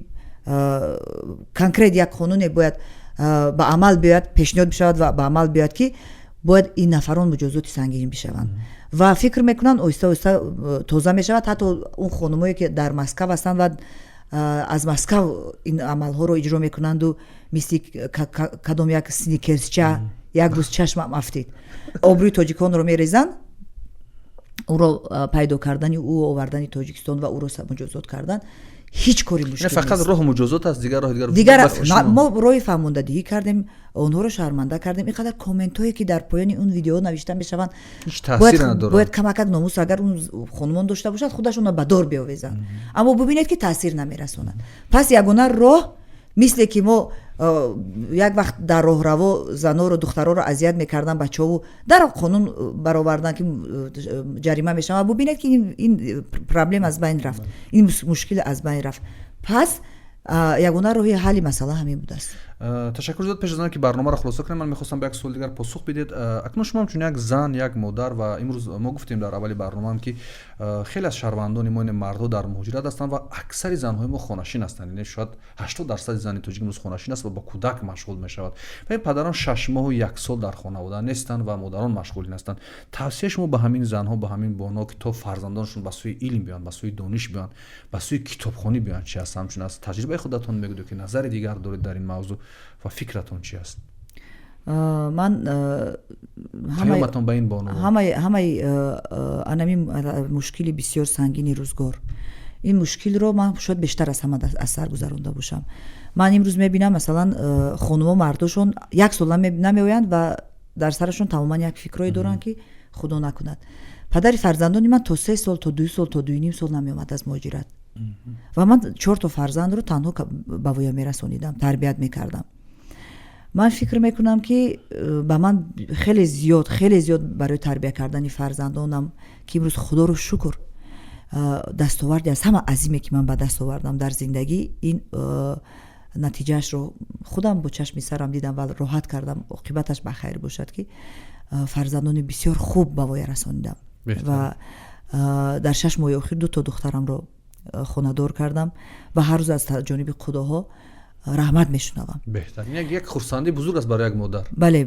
Конкрет як қонуне бояд ба амал биёяд, пешниҳод бишавад ва ба амал биёяд, ки бояд ин нафарон муҷозоти сангин бишаванд. Ва фикр мекунанд, оҳиста оҳиста тоза мешавад. Ҳатто он хонумое, ки дар Москав ҳастанд ва аз Москав ин амалҳоро иҷро мекунанду, мисли кадом як сникерсча, як рӯз чашмам афтид, обрӯи тоҷиконро мерезанд, ӯро пайдо кардани ӯ, овардани Тоҷикистон ва ӯро муҷозот кардан ҳеҷ кори мушкил. Фақат роҳ муҷозот аст, дигар роҳи дигар? Дигар мо роҳи фаҳмондадиҳӣ кардем, онҳоро шарманда кардем. Ин қадар комментҳое, ки дар поёни он видеоҳо навишта мешаванд, бояд камакак номус агар он хонумон дошта бошад, худашонро ба дор биовезанд. Аммо бубинед, ки таъсир намерасонад. Пас ягона роҳ, мисле ки мо як вақт дар роҳраво занору духтароро азият мекардан, бачаҳову дар қонун баровардан, ки ҷарима мешавад, бубинед, ки ин проблем аз байн рафт, ин мушкил аз байн рафт. Пас ягона роҳи ҳалли масъала ҳамин будааст. Ташаккур зиёд. Пеш аз он ки барномаро хулоса кунем, ман мехостам ба як суоли дигар посух бидиҳед. Акнун шумо ҳамчун як зан, як модар, ва имрӯз мо гуфтем дар аввали барномаам, ки хеле аз шаҳрвандони мо, мардҳо дар муҳоҷират ҳастанд ва аксари занҳои мо хонашин ҳастанд, яъне шояд 80% зани тоҷик имрӯз хонашин аст ва ба кӯдак машғул мешавад, ва ин падарон 6 моҳу як сол дар хонавода нестанд ва модарон машғулин ҳастанд. Тавсияи шумо ба ҳамин занҳо, ба ҳамин бонуҳо, ки то фарзандонашон ба сӯи илм биёянд, ба сӯи дониш биёянд, ба сӯи китобхонӣ биёянд, чи аст? Ҳамчун аз таҷрибаи худатон мегӯед, ки назари дигар доред дар ин мавзӯъ ва фикратон чи аст? Ман Паёматон ба ин бону? Ҳамаи анами мушкили бисёр сангини рӯзгор, ин мушкилро ман шояд бештар аз ҳама аз сар гузаронда бошам. Ман имрӯз мебинам, масалан, хонумо мардошон як сол намеоянд ва дар сарашон тамоман як фикрое доранд, ки худо накунад. Падари фарзандони ман то 3 сол, то 2 сол, то 2,5 сол намеомад аз муҳоҷират ва ман чорто фарзандро танҳо ба воя мерасонидам, тарбият мекардам. Ман фикр мекунам, ки ба ман хеле зиёд, хеле зиёд барои тарбия кардани фарзандонам, ки имрӯз, худоро шукр, дастоварди аз ҳама азиме, ки ман ба даст овардам дар зиндагӣ, ин натиҷаашро худам бо чашми сарам дидам ва роҳат кардам, оқибаташ ба хайр бошад, ки фарзандони бисёр хуб ба воя расонидам ва дар 6 моҳи охир дуто духтарамро хонадор кардам ва ҳар рӯз аз ҷониби худоҳо раҳмат мешунавам. Беҳтар, як хурсандии бузург аст барои як модар. Бале,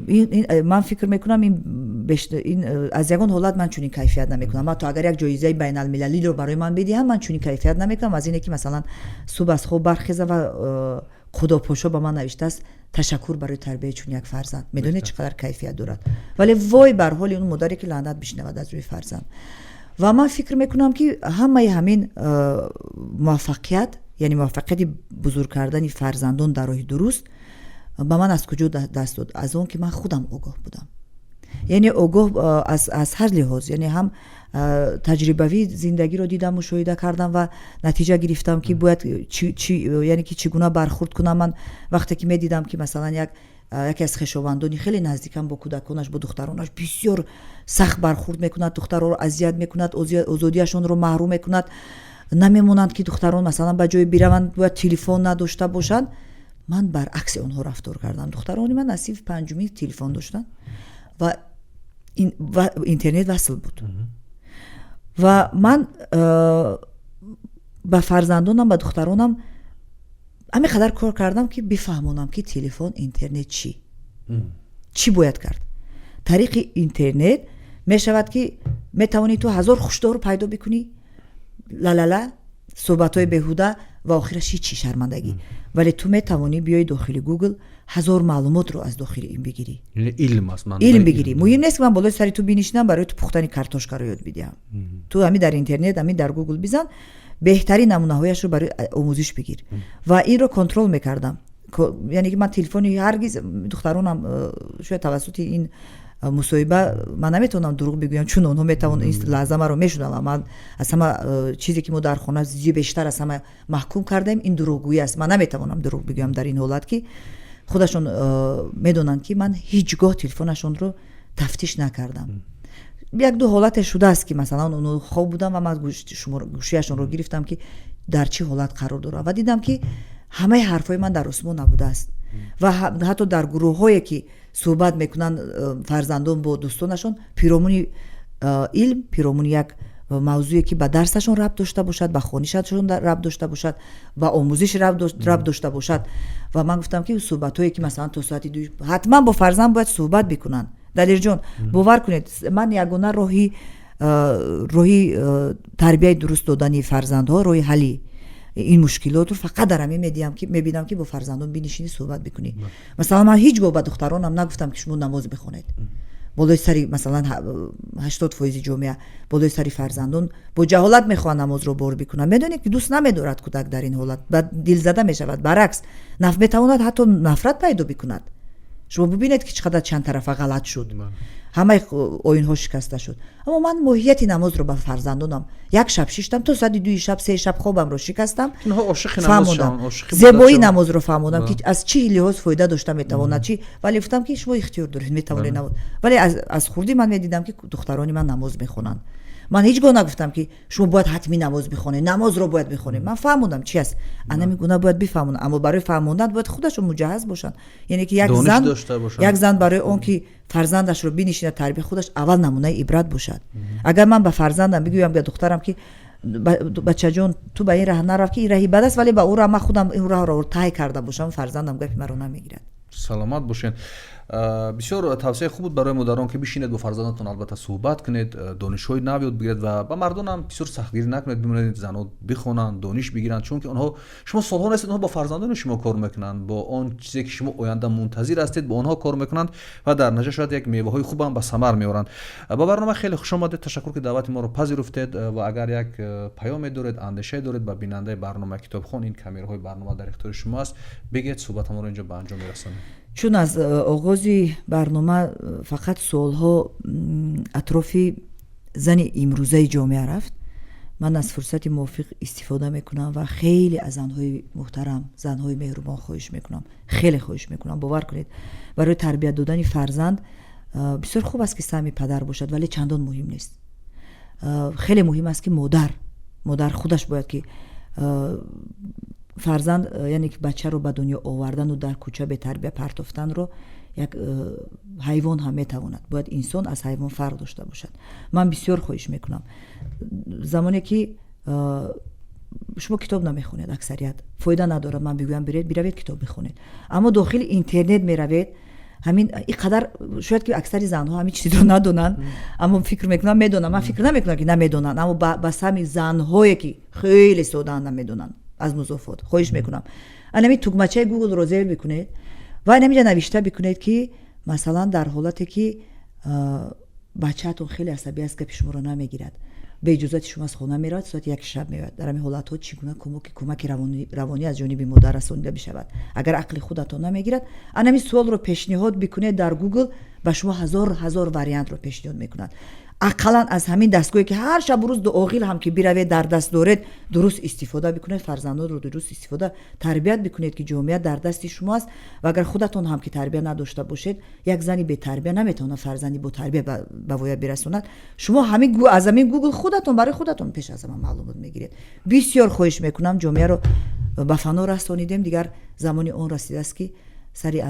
ман фикр мекунам, ин аз ягон ҳолат ман чунин кайфият намекунам. Ҳатто агар як ҷоизаи байналмилалиро барои ман бидиҳам, ман чунин кайфият намекунам аз ине, ки масалан субҳ аз хоб бархеза ва худопошо ба ман навиштааст: «Ташаккур барои тарбияи чун як фарзанд». Медонед, чӣ қадар кайфият дорад? Вале вой бар ҳоли он модаре, ки лаънат бишнавад аз рӯи фарзанд. Ва ман фикр мекунам, ки ҳамаи ҳамин муваффақият, яъне муваффақияти бузург кардани фарзандон дар роҳи дуруст, ба ман аз куҷо даст дод? Аз он ки ман худам огоҳ будам, яъне огоҳ аз ҳар лиҳоз, яъне ҳам таҷрибавӣ зиндагиро дидам, мушоҳида кардам ва натиҷа гирифтам, ки бояд, яъне ки чӣ гуна бархурд кунам. Ман вақте ки медидам, ки масалан яке аз хешовандони хеле наздикам бо кӯдаконаш, бо духтаронаш бисёр сахт бархурд мекунад, духтарро азият мекунад, озодиашонро маҳрум мекунад, намемонанд, ки духтарон масалан ба ҷое бираванд, бояд телефон надошта бошанд, ман баръакси онҳо рафтор кардам. Духтарони ман аз синфи панҷумӣ телефон доштанд ва интернет васл буд. Ва ман ба фарзандонам, ба духтаронам ҳамин қадар кор кардам, ки бифаҳмонам, ки телефон, интернет чӣ, чӣ бояд кард. Тариқи интернет мешавад, ки метавонӣ ту ҳазор хушдор пайдо бикунӣ, лалала, суҳбатҳои беҳуда ва охираш ҳичи, шармандагӣ. Вале ту метавонӣ биёи дохили Гугл, ҳазор маълумотро аз дохили ин бигирӣ. Илм аст. Илм бигирӣ. Муҳим нест, ки ман болои сари ту бинишинам, барои ту пухтани картошкаро ёд бидиҳам. Ту ҳамин дар интернет, ҳамин дар Гугл бизан, беҳтарин намунаҳояшро барои омӯзиш бигир. Ва инро контрол мекардам, яъне ки ман телефони ҳаргиз духтаронам, шояд тавассути ин мусоҳиба ман наметавонам дурӯғ бигӯям, чун онҳо метавон ин лаҳза маро мешунаванд. Ман аз ҳама чизе, ки мо дар хона бештар аз ҳама маҳкум кардаем, ин дурӯғгӯӣ аст. Ман наметавонам дурӯғ бигӯям дар ин ҳолат, ки худашон медонанд, ки ман ҳеҷ гоҳ телефонашонро тафтиш накардам. Як ду ҳолате шудааст, ки масалан онҳо хоб будам ва ман гӯшияшонро гирифтам, ки дар чӣ ҳолат қарор дорам, ва дидам, ки ҳамаи ҳарфҳои ман дар осмон набудааст. Ва ҳатто дар гурӯҳҳое, ки суҳбат мекунанд фарзандон бо дӯстонашон пиромуни илм, пиромуни як Мавзӯе, ки ба дарсашон рабт дошта бошад, ба хонишашон рабт дошта бошад, ба омӯзиш рабт дошта бошад. Ва ман гуфтам, ки суҳбатҳое, ки масалан то соати 2, ҳатман бо фарзанд бояд суҳбат бикунанд. Далерҷон, бовар кунед, ман ягона роҳи тарбияи дуруст додани фарзандҳо, роҳи ҳалли ин мушкилотро фақат дар ҳамин медиҳам, ки мебинам, ки бо фарзандон бинишинӣ, суҳбат бикунӣ. Масалан, ман ҳеҷ гоҳ ба духтаронам нагуфтам, ки шумо намоз бихонед. Болои сари, масалан, 80% ҷомеа, болои сари фарзандон бо ҷаҳолат мехоҳанд намозро бор бикунанд. Медонед, ки дӯст намедорад кӯдак дар ин ҳолат, дилзада мешавад, баръакс, метавонад ҳатто нафрат пайдо бикунад. Шумо бибинед, ки чӣ қадар чандтарафа ғалат шуд, ҳамаи оинҳо шикаста шуд. Аммо ман моҳияти намозро ба фарзандонам, як шаб шиштам то соати 2-и шаб, 3-и шаб, хобамро шикастам, фаҳмондам, зебоии намозро фаҳмондам, ки аз чӣ лиҳоз фоида дошта метавонад чӣ. Вале гуфтам, ки шумо ихтиёр доред, метавонед намоз. Вале аз хурдӣ ман медидам, ки духтарони ман намоз мехонанд. Ман ҳеҷ гоҳ нагуфтам, ки шумо бояд ҳатмӣ намоз бихонед, намозро бояд бихонед. Ман фаҳмондам, чи аст. Анами гуна бояд бифаҳмонам, аммо барои фаҳмондан бояд худашон муҷаҳҳаз бошанд. Яъне ки як зан барои он ки фарзандашро бинишинад тарбия, худаш аввал намунаи ибрат бошад. Агар ман ба фарзандам бигӯям, ба духтарам, ки бачаҷон, ту ба ин раҳ нарав, ки ин раҳи бад аст, вале ба ӯ раҳ ман худам ин раҳро тай карда бошам, фарзандам гапи маро намегирад. Саломат бошед. Бисёр тавсияи хуб буд барои модарон, ки бишинед, бо фарзандатон албатта суҳбат кунед, донишҳои нав ёд бигиред ва ба мардонам бисёр сахтгирӣ накунед, бимонед занон бихонанд, дониш бигиранд, чунки онҳо, шумо солҳо нестед, онҳо бо фарзандони шумо кор мекунанд, бо он чизе, ки шумо оянда мунтазир ҳастед, бо онҳо кор мекунанд ва дар натиҷа шояд як меваҳои хубам ба самар меоранд. Ба барнома хеле хуш омадед, ташаккур, ки даъвати моро пазируфтед. Ва агар як паёме доред, андешае доред ба бинандаи барномаи Китобхон, ин камераҳои барнома дар ихтиёри шумо аст, бигед, суҳбатамонро инҷо ба анҷом мерасонем. Чун аз оғози барнома фақат суолҳо атрофи зани имрӯзаи ҷомеа рафт, ман аз фурсати мувофиқ истифода мекунам ва хеле аз занҳои муҳтарам, занҳои меҳрубон хоҳиш мекунам, хеле хоҳиш мекунам. Бовар кунед, барои тарбият додани фарзанд бисёр хуб аст, ки саҳми падар бошад, вале чандон муҳим нест. Хеле муҳим аст, ки модар худаш бояд ки фарзанд, яъне ки бачаро ба дунё овардану дар кӯча бетарбия партофтанро як ҳайвон ҳам метавонад. Бояд инсон аз ҳайвон фарқ дошта бошад. Ман бисёр хоҳиш мекунам, замоне ки шумо китоб намехонед, аксарият, фоида надорад ман бигӯям биравед китоб бихонед, аммо дохили интернет меравед, ҳамин и қадар, шояд ки аксари занҳо ҳамин чизро надонанд, аммо фикр мекунам, медонам. Ман фикр намекунам, ки намедонанд, аммо ба сами занҳое, ки хеле содаанд, намедонанд аз музофот. Хоҳиш мекунам, анами тугмачаи Гуглро зер бикунед ва анамиҷа навишта бикунед, ки масалан, дар ҳолате ки бачаатон хеле асабӣ аст, гапи шуморо намегирад, бе иҷозати шумо аз хона меравад, соати 1 шаб меояд, дар ҳамин ҳолатҳо чӣ гуна кӯмаки равонӣ аз ҷониби модар расонида бишавад, агар ақли худатон намегирад. Анами суолро пешниҳод бикунед дар Гугл, ба шумо ҳазор ҳазор вариантро пешниҳод мекунад. Ақаллан аз ҳамин дастгоҳе, ки ҳар шабу рӯз оғил ҳам ки биравед, дар даст доред, дуруст истифода бикунед, фарзандонро дуруст истифода тарбият бикунед, ки ҷомеа дар дасти шумо аст. Ва агар худатон ҳам ки тарбия надошта бошед, як зани бетарбия наметавонад фарзанди ботарбия ба воя бирасонад. Шумо аз ҳамин Гугл худатон барои худатон пеш аз ҳама маълумот мегиред. Бисёр хоҳиш мекунам, ҷомеаро ба фано расонидем, дигар замони он расидааст, ки сари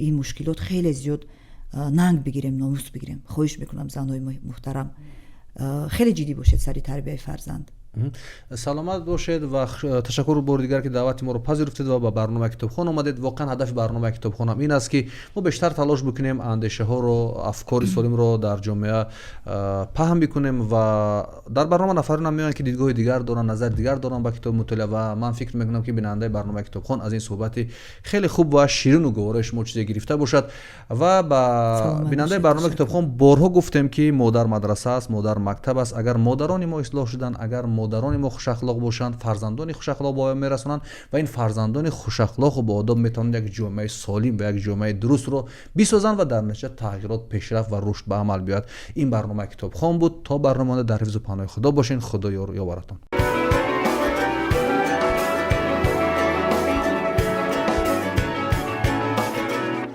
ин мушкилот хеле зиёд нанг бигирем, номус бигирем. Хоҳиш мекунам, занҳои муҳтарам, хеле ҷиддӣ бошед сари тарбияи фарзанд. Саломат бошед ва ташаккур бори дигар, ки даъвати моро пазируфтед ва ба барномаи Китобхон омадед. Воқеан, ҳадафи барномаи Китобхонам ин аст, ки мо бештар талош бикунем, андешаҳоро, афкори солимро дар ҷомеа паҳн бикунем. Ва дар барнома нафаронам меоянд, ки дидгоҳи дигар доранд, назари дигар доранд ба китоби мутолиа. Ва ман фикр мекунам, ки бинандаи барномаи Китобхон аз ин суҳбати хеле хуб ва ширину гувораи шумо чизе гирифта бошад. Ва ба бинандаи барномаи Китобхон борҳо гуфтем, ки модар мадраса аст, модар мактаб аст. Агар модарони мо ислоҳ шуданд, агар модарони мо хушахлоқ бошанд, фарзандони хушахлоқ ба воя мерасонанд ва ин фарзандони хушахлоқу боодоб метавонанд як ҷомеаи солим ва як ҷомеаи дурустро бисозанд ва дар натиҷа тағйирот, пешрафт ва рушд ба амал биёяд. Ин барномаи Китобхон буд. То барномада дар ҳифзу паноҳи Худо бошед. Худо ёваратон.